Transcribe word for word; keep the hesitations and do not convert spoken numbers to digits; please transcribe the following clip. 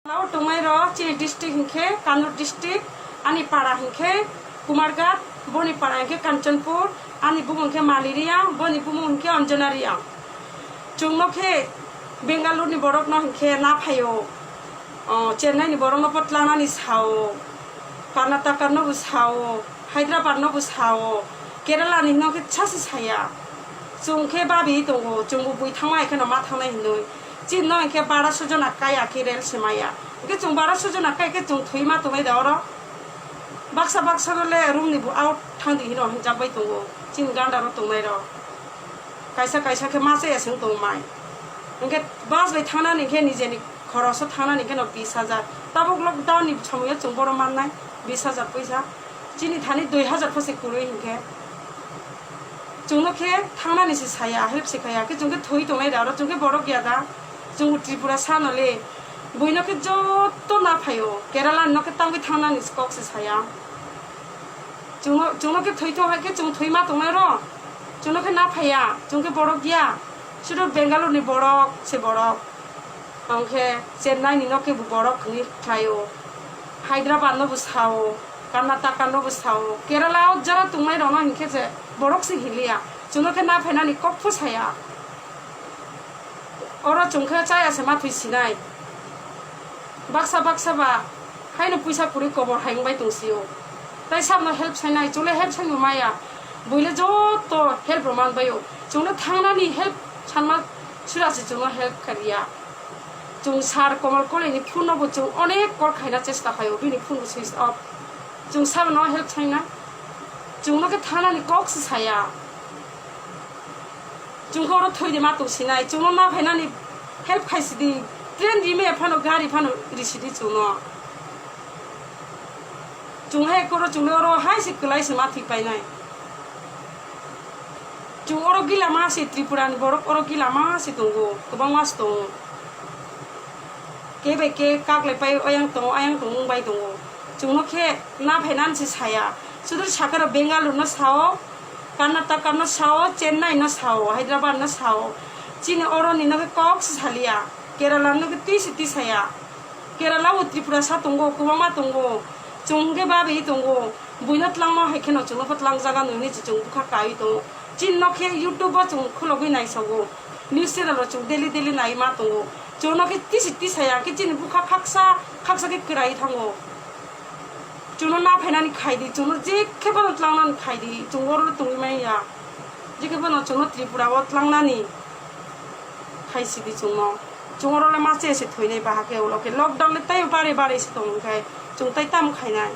Lao tongnai rok chini district hinkhe Kannur district, ani para hinkhe Kumarghat, boni para hinkhe Kanchanpur, ani bumung hinkhe Mali Reang, boni bumung hinkhe Anjana Reang. Chwngno khe Bengaluru ni borok no hinkhe na phaio, o, Chennai ni borok no bo tlangnani sao, Karnataka no bo sao, Hyderabad no bo sao, Kerala ni no khe sasi saya. Chwng khe babi tongo, chwng bo bui thangma hai kheno ma thangnai hinwi. Chini no hinkhe bara sujona kaya khe rel se maya. Hinkhe chwng bara sujona kai khe chwng thwi ma tongnai da oro. Baksa baksa no le room ni bo out thang di hino hinjak bai tongo. Chini ganda ro tongnai rok. Kaisa kaisa khe ma chaya se wng tong mai. Hinkhe bus bai thangnani hinkhe nijeni khoroso thangnani hinkhe no bis hajar. Tabuk lockdown ni somoyo chwng boro mannai bis hajar poisa. Chini thani dui hajar pho se kwrwi hinkhe. Chwngno khe thangnani se saya, help se khaya. Khe chwng khe thwi tongnai da oro, chwng khe borok ya da. Chwng Tripura sa no le. Buino khe joto na phaio. Kerala no khe tangwi thangnani se kok se saya. Chwngno, chwngno khe thwi tong hai khe chwng thwi ma tongnai ro. Chwngno khe na phaiya, chwng khe borok ya. Sudu Bengaluru ni borok se borok. Hwnkhe Chennai ni no khe bo borok hwnwi khlaio. Hyderabad no bo sao, Karnataka no bo sao. Kerala o jora tongnai rok no hinkhe je borok se hinliya. Chwngno khe na phainani kok pho saya. Oro chwng khe chaya se ma thwi sinai. Baksa baksa ba haino puisa kwrwi kobor hai wngbai tong sio. Tai sabno help sainai, chwngno help saino maya. Buile joto help rw man baio. Chwngno thangnani help sanma sura se chwngno help kharya. Chwng sir Komal Kolai ni phone no bo chwng onek call khaina chesta khaio, bini phone bo switch off. Chwng sabno help saina. Chwngno khe thangnani kok se saya. Chwng khe oro thwi di ma tong sinai, chwngno na phainani help khai sidi, train rime phano, gari phano risidi chwngno. Chwng hai koro chwngno oro hai se kwlai se ma thwi painai. Chwng oro gila ma se, Tripura ni borok oro gila ma se tongo, kwbangma se tongo. Khe bai khe kaklai pai oyang tongo, ayang tongo wng bai tongo. Chwngno khe na phainani se saya. Sudri sakha rok Bengaluru no sao, Karnataka no sao, Chennai no sao, Hyderabad no sao. Chini oro ni no khe kok se saliya. Kerala no khe twi se twi saya. Kerala o Tripura sa tongo, kwbangma tongo. Chwng khe babi tongo. Buino tlangma hai kheno chwngno bo tlang jaga nwi hwnwi chwng bwkha kaiwi tongo. Chini no khe YouTube o chwng khulogwi naisogo. News channel o chwng daily daily nai ma tongo. Chwngno khe tisi tisa ya khe chini bwkha khaksa khaksa khe kwrai thango. Chwngno na phainani khai di, chwngno je khe bono tlangnani khai di, chwng oro tongwi manya. Je khe bono chwngno Tripura o tlangnani khai sidi chwngno. Chwng oro le ma che se thoinai baha khe ulo khe lockdown le tei bare bare se tong khai chwng tei tamo khainai.